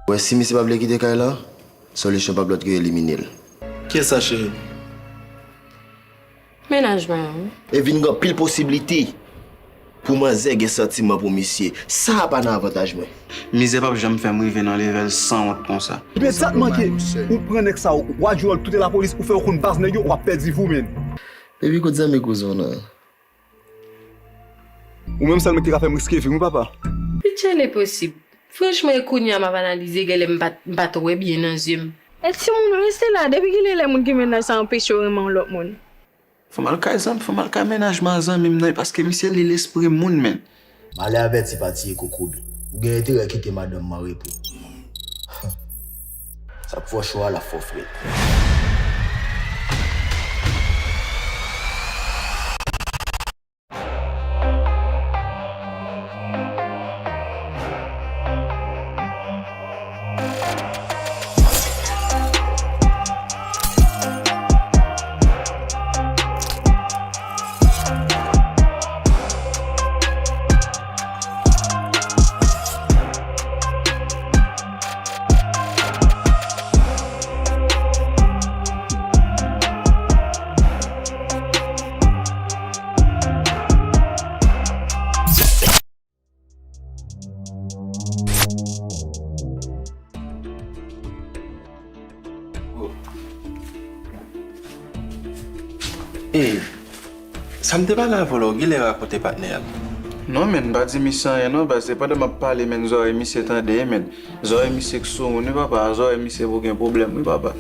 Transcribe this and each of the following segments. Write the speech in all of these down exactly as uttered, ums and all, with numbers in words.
Wè, si misye pa vle kite kay la, solisyon p ap lòt ke elimine l. Kiyès sa, cheri? Mennaj mwen an. E vin gen anpil posiblite pou manzè gen santiman pou misye. Sa a pa nan avantaj mwen. Mizè p ap janm fè m rive nan level sanwont konsa. Bezat manke, ou pran nèg sa, w a jwe wòl tout lapolis, ou fè yo konn baz nèg yo, w ap pèdi vou, menn. Epi kout zanmi kouzen w nan? Ou menm sèl moun ki ka fè m riske vi m, wi, papa. Pitchè, enposib. Franchman, e kounye a m ap analize, genlè m pa t, m pa t wè byen nan zye m. E timoun, rete la, depi kilè lè moun ki mennaj sa anpeche w renmen yon lòt moun? Fò m al kay zanmi, fò m al kay mennaj mwen zanmi m nan, paske misye li lespri moun, menn. Malè avèti pa tiye kokobe. Ou gen enterè kite madanm mwen repo. Sa k fò cho a, l ap fò frèt. E, sa m te pale avè w la, w genlè rakonte patnè a? Non, menn, m pa di misye anyen non, baz, se pandan m ap pale, menn, zòrèy misye tande, menn. Zòrèy misye k sou moun, wi, papa, zòrèy misye pou gen pwoblèm, wi, papa.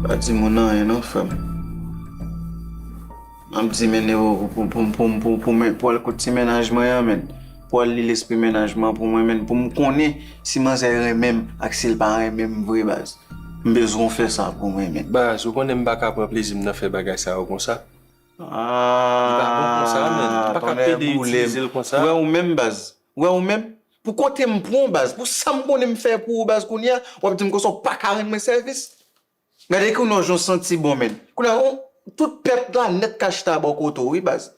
Pa di moun anyen non, frè m. M ap di, menn, pou, pou, pou, pou, pou, pou, pou, pou al kot ti mennaj mwen an, menn. Pou al li lespri mennaj mwen pou mwen, menn, pou m konnen si manzè renmen m ak si l pa renmen m vre, baz. M bezwen w fè sa pou mwen, menn. Baz, ou konnen m pa ka pran plezi m nan fè bagay sa yo konsa. Li pa bon konsa, menn. Ou pa ka pede itilize l konsa. Wè ou menm, baz. Wè ou menm. Pou kote m pran w, baz. Pou sa m konnen m fè pou ou, baz, kounye a, w ap di m konsa w pa ka rann mwen sèvis. Gade kounye a w jan w santi bon, menn. Kounye a, tout pèp la nèt ka chita bò kote w, wi, baz.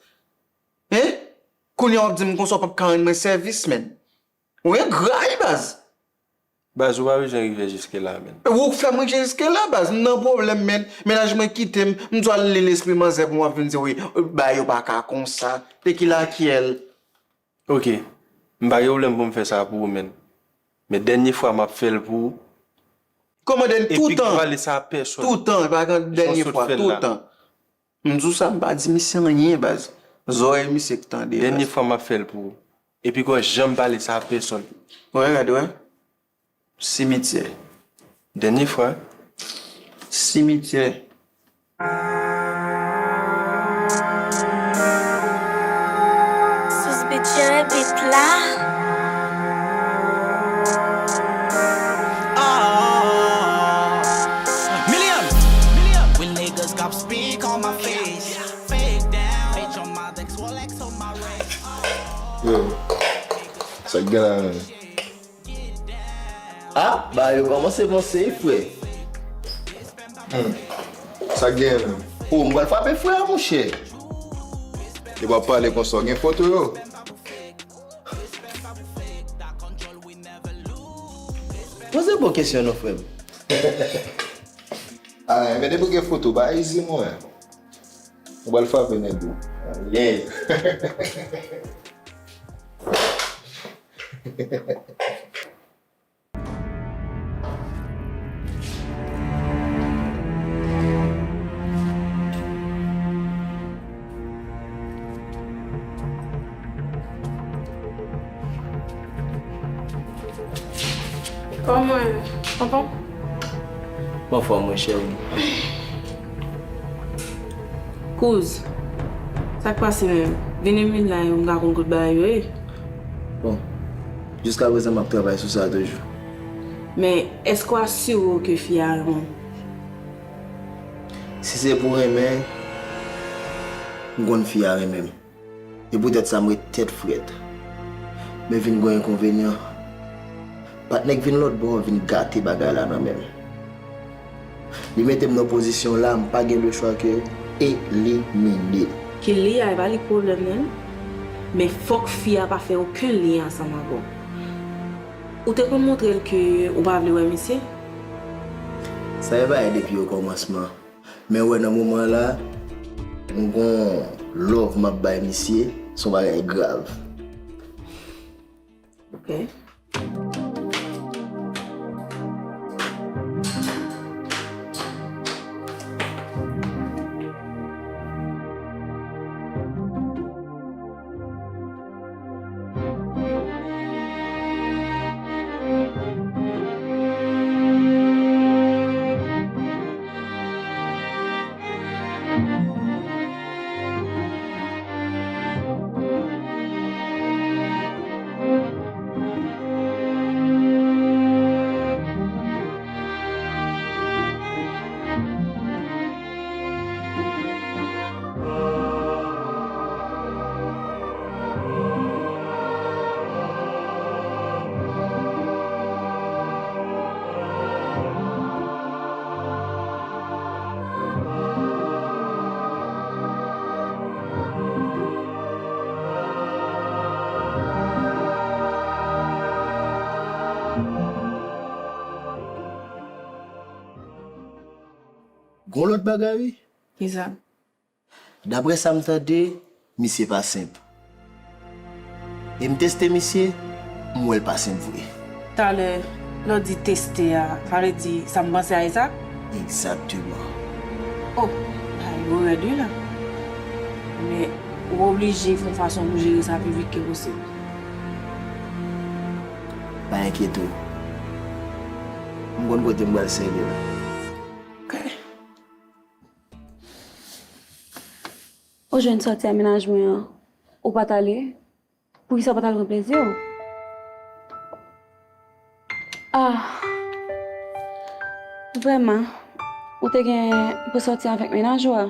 Hein? Kounye a w ap di m konsa w p ap ka rann mwen sèvis, menn. Ou engra, wi, baz. Baz, ou pa bezwen rive jiske la, menn. Ou k fè m rive jiske la, baz. M nan pwoblèm, menn. Mennaj mwen kite m. M di w al li lespri manzè pou m ap vin di wi, bagay yo pa ka konsa. De ki lakyèl? Ok. M pa gen pwoblèm pou m fè sa pou ou, menn. Men dènye fwa m ap fè l pou ou. Kòman dènye? Epi toutan. Toutan. Epi pa pale sa a pèsonn. Toutan, pa gen dènye fwa, toutan. M di w sa, m pa di misye anyen, baz. Zòrèy misye k tande, baz. Dènye fwa m ap fè l pou ou. Epi pa janm pale sa a pèsonn. Wè, gade, wè. Simityè. Dènye fwa. Simityè. Sous Beat jere beat la. Yo, sa k gen la, menn? Ah, bagay yo kòmanse vanse, wi, frè. Hmm. Sa k genyen menm? Oh, m pral frape frè a, monchè. Epa pale konsa, w gen foto yo? Poze bon kesyon non, frè m. Ah, men depi w gen foto, bagay izi, mwen. M pral frape nèg yo. Yeah. Kòman, tonton? M anfòm, wi, cheri. Kouz, sa k pase menm? Vini vin la, yo, m ka konn kout bagay yo ye. Bon, jiskaprezan m ap travay sou sa toujou. Men, èske w asire w ke fi a renmen w? Si se pou renmen, m konn fi a renmen m. E poutèt sa m ret tèt frèt. Men vin gen yon enkonvenyan. Patnè k vin lòt bò an vin gate bagay la nan men m. Li mete m nan pozisyon la, m pa gen lechwa ke elimine l. Ke li a, e pa li k pwoblèm nan, men fòk fi a pa fè okenn lyen ansanm avè w. Ou te konn montre l ke ou pa vle wè misye? Sa e bagay depi okòmansman. Men w wè nan moman la, m gon love m ap bay misye, se yon bagay grav. Ok. Gon lòt bagay wi. Kisa? Daprè sa m tande, misye pa senp. E m teste misye, m wè l pa senp vre. Talè, lè w di teste a, sa vle di sa m panse a e sa? Egzakteman. Oh, bagay yo rèd wi la. Men, ou oblije fè yon fason pou jere sa pi vit ke posib. Pa enkyete w. M konn kote m pral sere la. Ok. Ou jwenn sòti a mennaj mwen an, ou pa t ale? Poukisa w pa t al pran plezi w? Ah, vrèman, ou te gen pou sòti avèk mennaj ou a.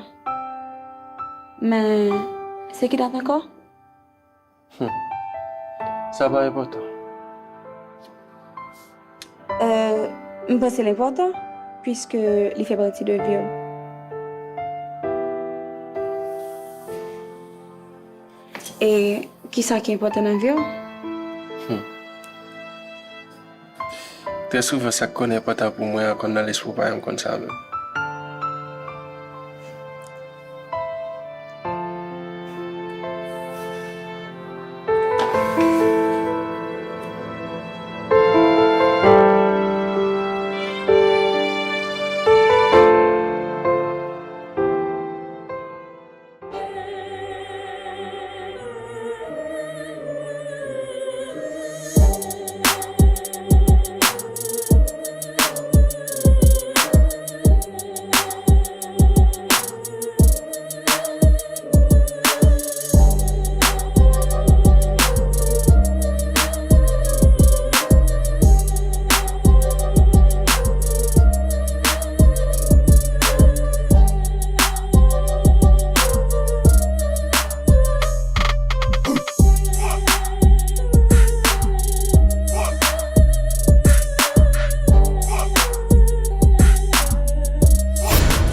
Men, se ki dat ankò? Hmm. Sa pa enpòtan. Euh, m panse l enpòtan, piske li fè pati de vi w. E kisa ki enpòtan nan vi w? Hmm. Trè souvan, sa k konn enpòtan pou mwen an konn nan lespri w pa menm konn sa menm.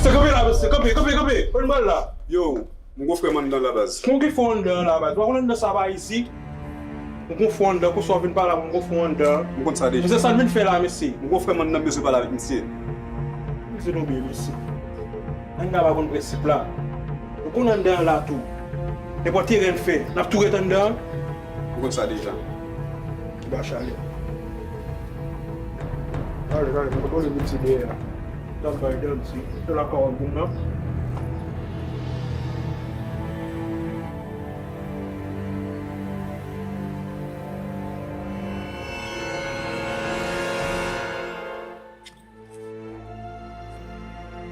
Se kanpe la, mesye, kanpe, kanpe, kanpe. Kote m pral la? Yo, m gon frè m anndan la, baz. Kon ki fè w anndan la, baz? Ou pa konn anndan sa pa isit? M gon frè w anndan, konsa w vin pale avè m, m gon frè w anndan. M konn sa deja. Mesye, sa l vin fè la, mesye? M gon frè m anndan, m bezwen pale avèk misye. M di nou byen, mesye. Anndan pa konn prensip la. Ou konn anndan an la tou. Nenpòt erè n fè, n ap tou ret anndan an. Ou konn sa deja. Ba chalè. Gade, gade, kontrole misye dèyè a. N ap bay danse. Se la pawòl moun nan.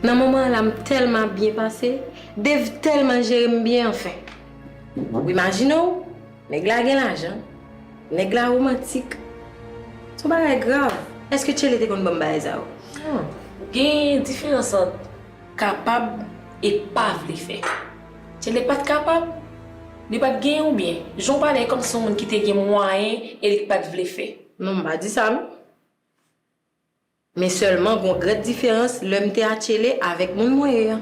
Nan moman an la, m tèlman ap byen pase, Dave tèlman jere m byen, anfen. Ou imajine w, nèg la gen lajan, nèg la womantik. Se yon bagay grav. Èske Tchele te konn ban m bagay sa yo? Hmm. Gen diferans ant kapab e pa vle fè. Tchele pa t kapab, li pa t genyen oubyen? Jan w pale kòmsi yon moun ki te gen mwayen e li pa t vle fè. Non, m pa di sa, non. Men sèlman gon grèt diferans lè m te atchele avèk moun mwen ye an.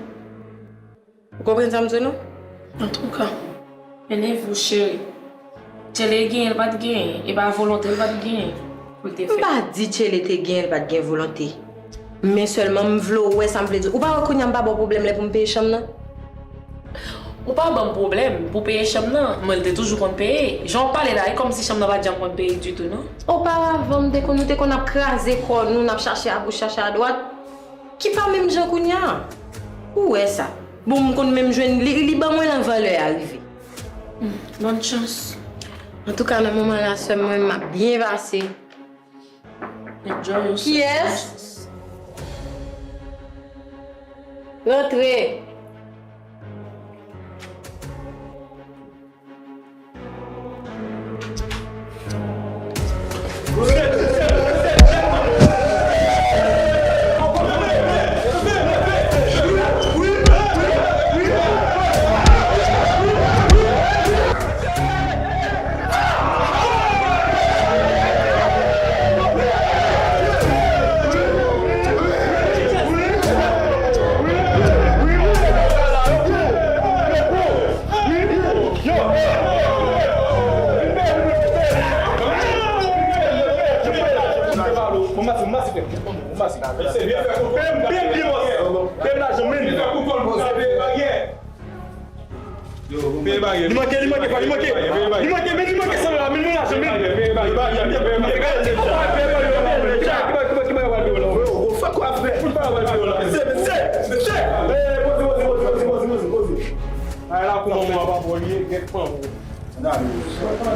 Ou konprann sa m di w non? Antouka, eleve w cheri. Tchele genyen, l pa t genyen, e pa volonte l pa t genyen. M pa di Tchele te gen, l pa t gen volonte. Men sèlman m vle w wè sa m vle di w. Ou pa wè kounye a m pa ba w pwoblèm lè pou m peye chanm nan? Ou pa ban m pwoblèm pou peye chanm nan, mwen te toujou konn peye. Jan w pale la, e kòmsi chanm nan pa t janm konn peye ditou, non? Oparavan, m te konn, nou te konn ap kraze kò nou, n ap chache abòch, chache adwat. Ki pa menm jan kounye a. Ou wè sa. Bon, m konn menm jwenn li, li ban mwen l anvan lè a rive. Hmm, bòn chans. Antouka, nan moman la, sè mwen, m ap byen pase. Enjoy yourself. Kiyès? Rantre. Li manke, li manke, li manke. Li manke, men li manke san la, men nou la, men. Ay, la kouman mwen pa bwè, li gen kman. Yo, pa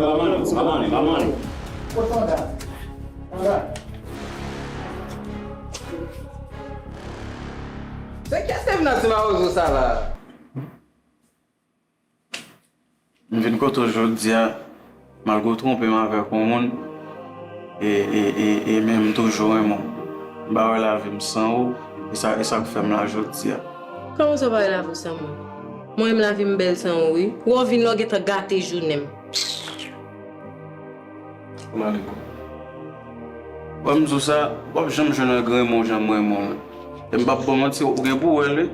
manyen, pa manyen, pa manyen. Se kiyès te vin nan ti mawozo sa la? M vin kote w jodi a, malgre w twonpe m avèk yon moun, e, e, e, e men m toujou renmen w. M pa wè lavi m san ou, e sa, e sa k fè m la jodi a. Kòman sa w pa wè lavi w san mwen? Mwen menm lavi m bèl san ou wi. Wè w vin la w gentan gate jounen m. Wè m di w sa, w ap janm jwenn yon grenn moun jan m renmen w lan. E m p ap ba w manti, ou gen pou w wè l wi.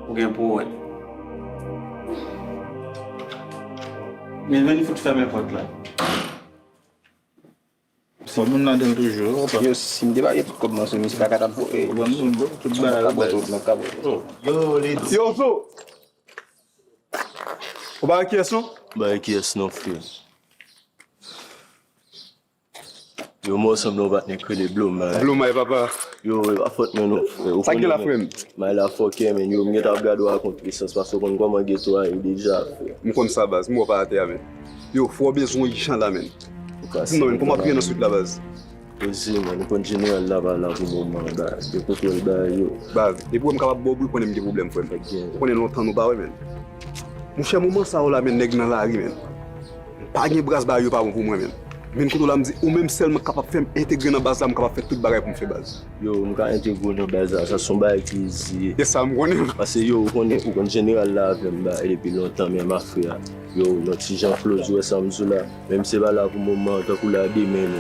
Ou gen pou w wè l. Men vin fout fèmen pòt la. Fò moun nan den toujou. Yo, si m te pa gen tout kòb mwen sou misye, pa ka t ap voye. Bon, bon, bon, tout bagay. Yo, li di. Yo, so. Ou pa wè kiyès non? Ba wè kiyès non, frè. Yo, mwen sanble yon patnè k rele Blomay. Blomay, papa. Yo, yo, a fòt mwen non, frè. Sa k gen la, frè m? May la fòkè, men yo, m gentan ap gade w a kont lisans, paske w konn kòman geto a ye deja, frè. M konn sa, baz. M wè w pa atè a, men. Yo, fò w bezwen yon jan la, men. Non, men, kòman w ap rive nan swit la, baz? Poze, man, ou konn jeneral la pa la pou moman, ba, de kote l ba yo. Baz, depi w wè m kapab ba w boul, konnen m gen pwoblèm, frè m. Ou konnen lontan nou pa wè, men. Monchè, moman sa yo la, men, nèg nan lari, men. Pa gen bras ba yo pa bon pou mwen menm. Vin kote w la m di ou menm sèlman kapab fè m entegre nan baz la, m kapab fè tout bagay pou m fè baz. Yo, m ka entegre w nan baz la, sa se yon bagay ki izi. Yes sa m konnen. Paske yo, ou konnen, ou konn jeneral la avè m ba, e depi lontan, men ma frè. Yo, yon ti jan flow, ou wè sa m di w la. Menm se pa la pou moman, tankou la demen,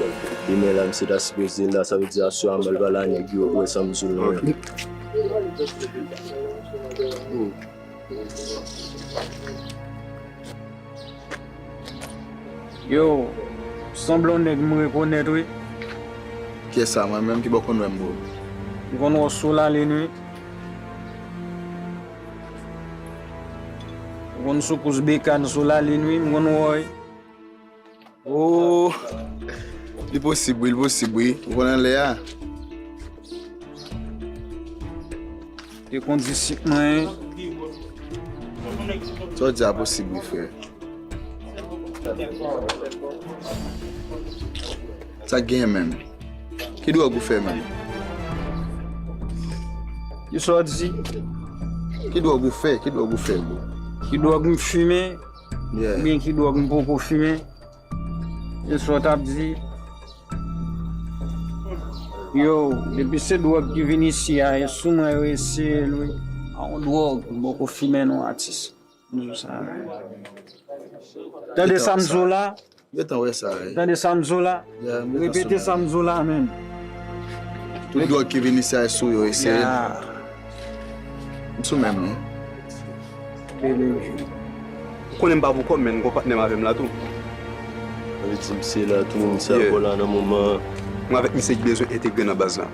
demen la, misye ta sipoze la, sa vle di aswè a m al pale a nèg yo, ou wè sa m di w la. Yo, sanble yon nèg m rekonèt wi. Kiyès sa, mwen menm ki bò konn wè m bro? M konn wè w sou lalin wi. M konn sou kous bekàn sou lalin wi, m konn wè w wi. Oh! Li posib wi, li posib wi. Ou konn anlè a? Te kondisip mwen. Sa w di a posib wi, frè. Sa k genyen menm? Ki dwòg ou fè menm? Ki sa w di? Ki dwòg ou fè? Ki dwòg ou fè, bro? Ki dwòg m fimen? Yeah. Oubyen ki dwòg m poko fimen? E sa w t ap di? Yo, depi se dwòg ki vin isi a, e sou mwen yo eseye l wi. A yon dwòg, m poko fimen non atis. M di w sa. Tande sa m di w la? Gentan wè sa, wi. Tande sa m di w la? Yeah, m gentan sou menm. Repete sa m di w la menm. Tout dwòg ki vin isi a sou yo, eseye. Yeah. M sou menm, non. Ou konnen m pa pou kò m, men m gon patnè m avè m la tou. Sa vle di misye la tou, misye ankò la nan moman an. Mwen avèk misye ki bezwen entegre nan baz la.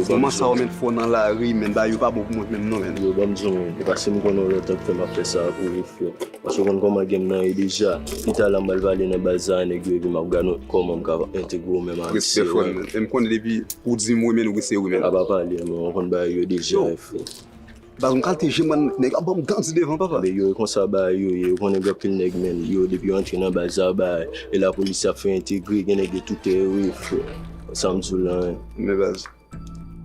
Moman sa yo, men, fò nan lari, men, bagay yo pa bon pou mwen menm non, men. Yo, ban m di w, men, e paske m konnen w lontan k fè m ap fè sa pou ou, frè. Paske w konn kòman game nan ye deja. Pita la m pral pale nan baz sa a, nèg yo, epi m ap gade kòman m ka entegre w menm a misye. Respè, frè m, men. E m konnen depi ou di m wi, men, ou se wi, men. A pa pale, men, w konn bagay yo deja, frè. Baz, yon kalite je mwen, nèg ap ban m gandi devan, papa. Men yo, e konsa bagay yo ye, ou konnen gen anpil nèg, men, yo, depi yo antre nan baz la, bagay, e lapolis ap fè entegre, gen nèg yo toutè yo ye, frè. Sa m di w la, en. Men baz.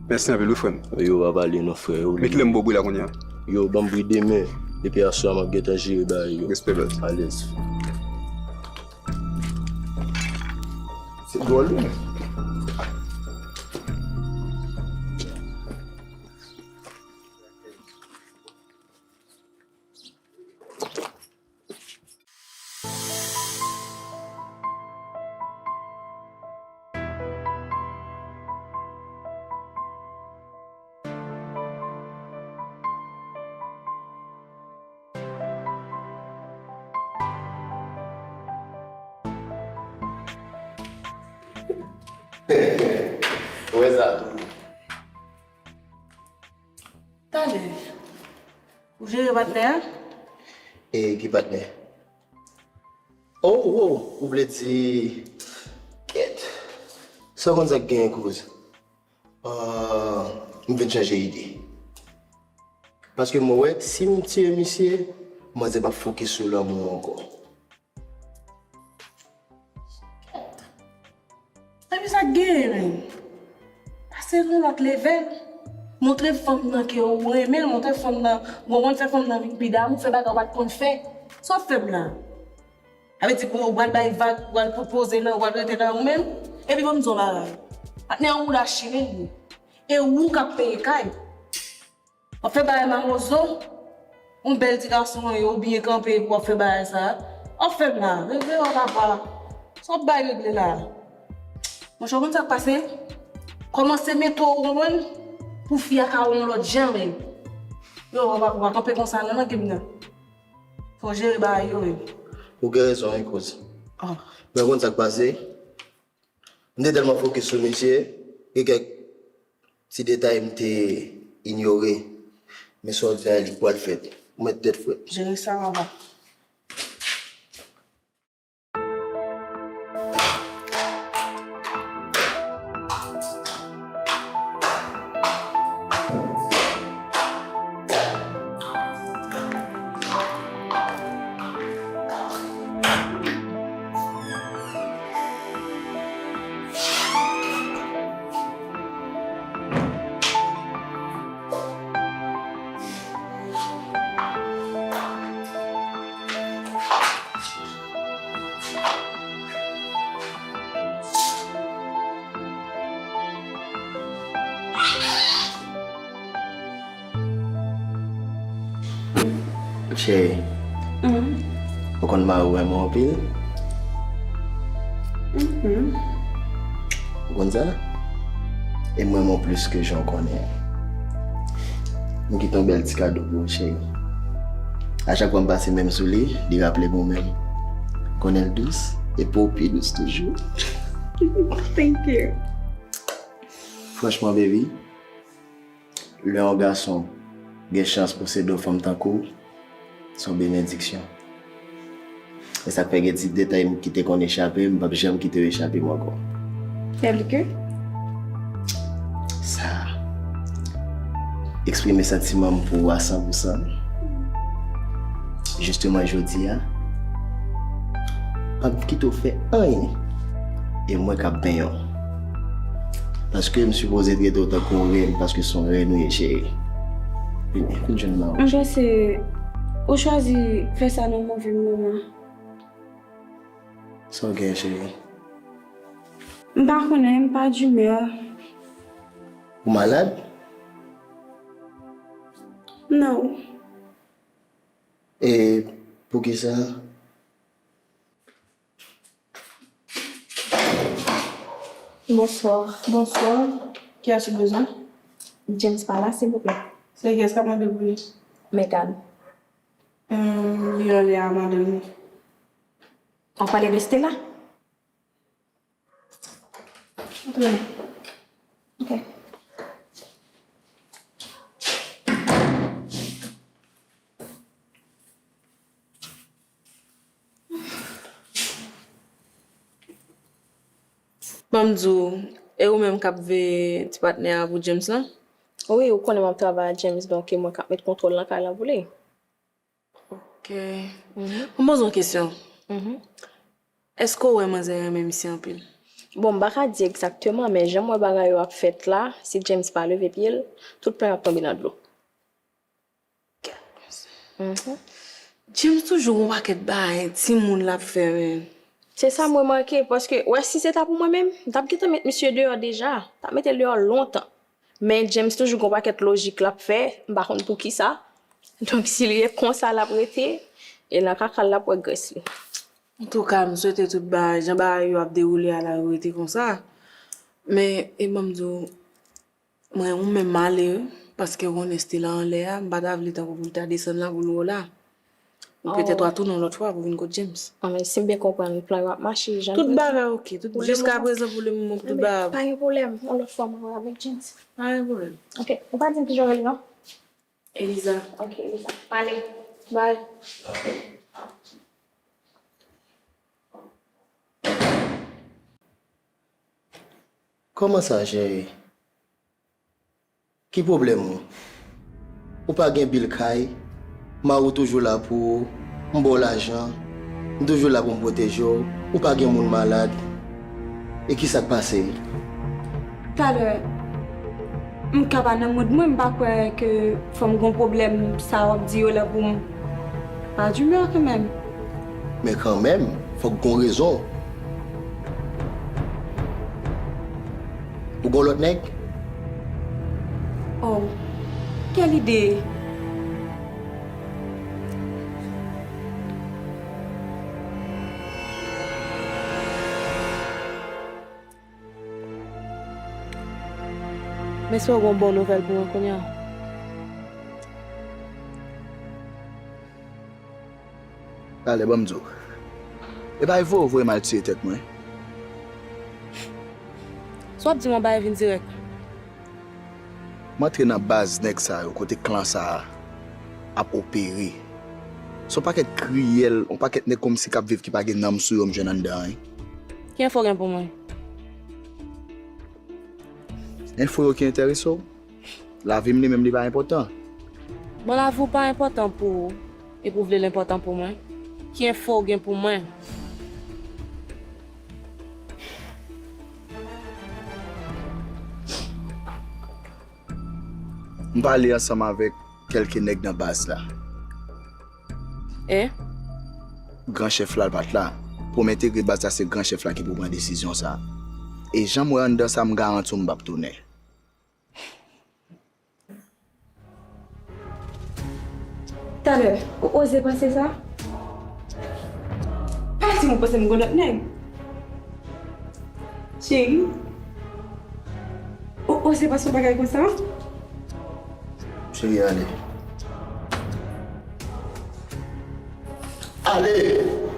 Mèsi anpil wi, frè m. Yo, pa pale non, frè. Men kilè m ba w bri la kounye a? Yo, ban m bri demen. Depi aswè a, m ap gentan jere bagay yo. Respè, baz. Alèz. Se dwòl, wi. Ou wè sa tou? Talè, ou jere patnè a? E ki patnè? Oh, oh, ou vle di, kèt. Sa w konn sa k genyen, kouz? Ah, m vin chanje ide. Paske mwen wè, si m tiye misye, manzè p ap fokis sou lanmou ankò. Epi sa k genyen, menm? Pase nan lòt level. Montre fanm nan ke ou renmen l, montre fanm nan, ou konprann, fè fanm nan vin pi damou, fè bagay ou pa t konn fè. Sa w ap fè m la? Sa vle di pou ou pral bay vag, ou pral poze nan, ou pral rete nan ou menm? Epi ban m di w yon bagay. Patnè an mouda chire l ye. E ou k ap peye kay. W ap fè bagay mawozo, yon bèl ti gason, yo byen kanpe epi w ap fè bagay sa. W ap fè m la, regle w papa. Sa w ap bay regle la? Monchè, w konn sa k pase? Kòmanse mete w, ou konprann? Pou fi a ka wè yon lòt jan, men. Yo, w pa, w pa kanpe konsa non, nan game nan. Fò w jere bagay yo, men. Ou gen rezon, wi, kouz. Ah. Men w konn sa k pase? M te tèlman fokis sou misye, gen kèk ti detay m te inyore. Men sa w di a, li pral fèt. Ou mèt tèt frèt. Jere sa, papa. Cheri, ou konn mari w renmen w anpil? Ou konn sa? E m renmen w plis ke jan w konnen an. M kite yon bèl ti kado pou ou, cheri. A chak fwa m pase men m sou li, li raple m ou menm. Konnen l dous, e pou w pi dous toujou. Thank you. Franchman, baby, lè yon gason gen chans posede yon fanm tankou w, se yon benediksyon. E sa k fè gen ti detay m ki te konn echape m, m p ap janm kite yo echape m ankò. Tèl ke? Sa. Eksprime santiman m pou ou a san pou san. Jisteman jodi a, m p ap kite w fè anyen. E mwen k ap benyen w. Paske m sipoze trete w tankou yon rèn, paske se yon rèn ou ye, cheri. Vini, vin jwenn mwen. M panse ou chwazi fè sa nan move moman. Sa w gen, cheri? M pa konnen, m pa d'humeur. Ou malad? Non. E poukisa? Bonswa. Bonswa. Kiyès ou bezwen? James pa la, silvouplè. Se kiyès k ap mande pou li? Megan. Em, li anlè a, madanm li. W ap pale de Stella? Antre. Ok. Ban m di w, e ou menm k ap veye ti patnè a pou James lan? Wi, ou konnen m ap travay ak James, donk e mwen k ap met kontwòl nan kay lan pou li. Ok. Mhm. Mwen poze yon kesyon. Mhm. Èske w wè manzè renmen misye anpil? Bon, m pa ka di egzakteman, men jan m wè bagay yo ap fèt la, si James pa leve pye l, tout plan yo ap tonbe nan dlo. Mhm. James toujou gon pakèt bagay timoun l ap fè, men. Se sa m remake, paske, wè, si se ta pou mwen menm, m t ap gentan met misye deyò deja. M t ap mete l deyò lontan. Men James toujou gon pakèt lojik l ap fè, m pa konn poukisa. Donk, si l ye konsa l ap rete, e nan kaka l l ap wè grès li. Antouka, m swete tout bagay, jan bagay yo ap dewoule a la, yo rete konsa. Men, e ban m di w, mwen, ou menm malere, paske w konnen Stella anlè a, m pa ta vle tankou pou l ta desann la, pou l wè w la. Ou petèt w a tounen yon lòt fwa pou vin kot James. Ah, men si m byen konprann, plan yo ap mache jan l dwe. Tout bagay oke. Tout, jiska prezan, pou le moman, tout bagay. Pa gen pwoblèm. Yon lòt fwa, mwen wè avèk James. Pa gen pwoblèm. Oke. Ou pa di m kijan w rele, non? Eliza. Oke, Eliza. M ale. Bye. Kòman sa, cheri? Ki pwoblèm ou? Ou pa gen bil kay, mari w toujou la pou ou, m ba w lajan, m toujou la pou m pwoteje w, ou pa gen moun malad. E kisa k pase? Talè, m ka pa nan mood mwen, m pa kwè ke fò m gon pwoblèm sa w ap di yo la pou m pa d'humeur kanmenm. Men kanmenm, fòk gon rezon. Ou gon lòt nèg? Oh, kèl ide! Men si w gon bon nouvèl pou mwen kounye a. Talè, ban m di w. E pa vre w voye m al tiye tèt mwen? Si w ap di m yon bagay, vin dirèk. M antre nan baz nèg sa yo, kote klan sa a ap opere. Se yon pakèt kriyèl, yon pakèt nèg kòmsi k ap viv ki pa gen nanm sou yo, m jwenn anndan an, wi. Ki enfo w gen pou mwen? Enfo yo ki enterese w? Lavi m li menm li pa enpòtan. Bon, lavi w pa enpòtan pou ou, epi w vle l enpòtan pou mwen? Ki enfo w gen pou mwen? M pale ansanm avèk kèlke nèg nan baz la. E? Gran chèf la, l pa t la. Pou m entegre baz la, se gran chèf la ki pou pran desizyon sa. E jan m wè anndan sa, m garanti w m p ap tounen. Talè, ou oze panse sa? Pa di m ou panse m gon lòt nèg. Cheri, ou oze panse yon bagay konsa? Cheri, ale. Ale!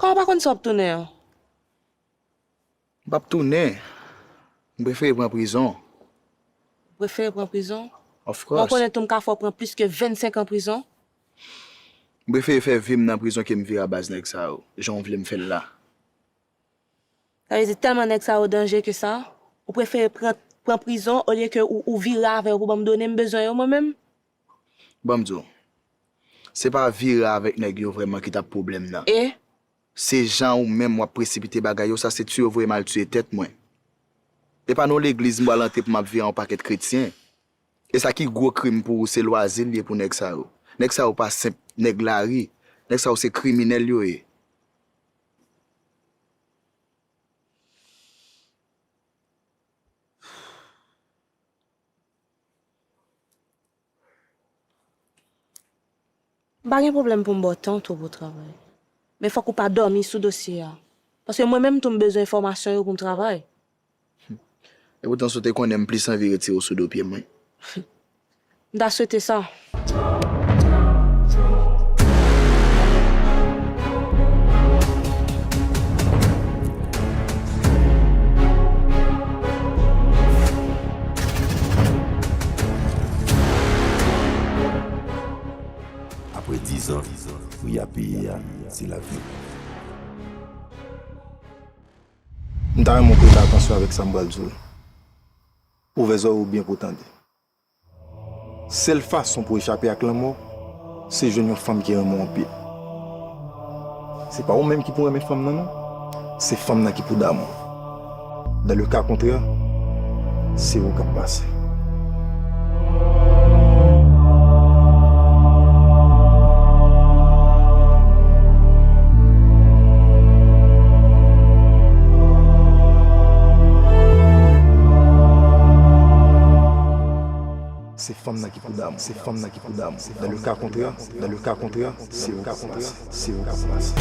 Kòman w pa konn si w ap tounen an? M p ap tounen. M prefere pran prizon. Ou prefere pran prizon? Of course. Mwen konnen tou m ka fè w pran plis ke vennsenk an prizon. M prefere fè vi m nan prizon ke m vire a baz nèg sa yo, jan w vle m fè l la. Sa vle di tèlman nèg sa yo danje ke sa, ou prefere pran, pran prizon olye ke ou, ou vire avè yo pou ban m done m bezwen yo mwen menm? Ban m di w, se pa vire avèk nèg yo vrèman ki t ap pwoblèm nan. E? Se jan ou menm w ap presipite bagay yo, sa se tiye w voye m al tiye tèt mwen. E pa nan yon legliz m pral antre pou m ap vire a yon pakèt kretyen. E sa ki gwo krim pou ou, se lwazi l ye pou nèg sa yo. Nèg sa yo pa senp nèg lari. Nèg sa yo se kriminèl yo ye. M pa gen pwoblèm pou m ba w tan w twouve w travay. Men fòk ou pa dòmi sou dosye a. Paske mwen menm tou m bezwen enfòmasyon yo pou m travay. Epoutan si w te konnen m plis anvi retire w sou do pye mwen. M ta swete sa. Apre dizan, pri a peye a, se lavi. M ta renmen w prete atansyon avèk sa m pral di w. Ouvè zòrèy ou byen pou w tande. Sèl fason pou w echape ak lanmò, se jwenn yon fanm ki renmen w anpil. Se pa ou menm ki pou renmen fanm nan non, se fanm nan ki pou damou. Dans le cas contraire, se ou k ap pase. Se fanm nan ki pou damou, se fanm nan ki pou damou. Dans le cas contraire, dans le cas contraire, se ou k ap pase, se ou k ap pase.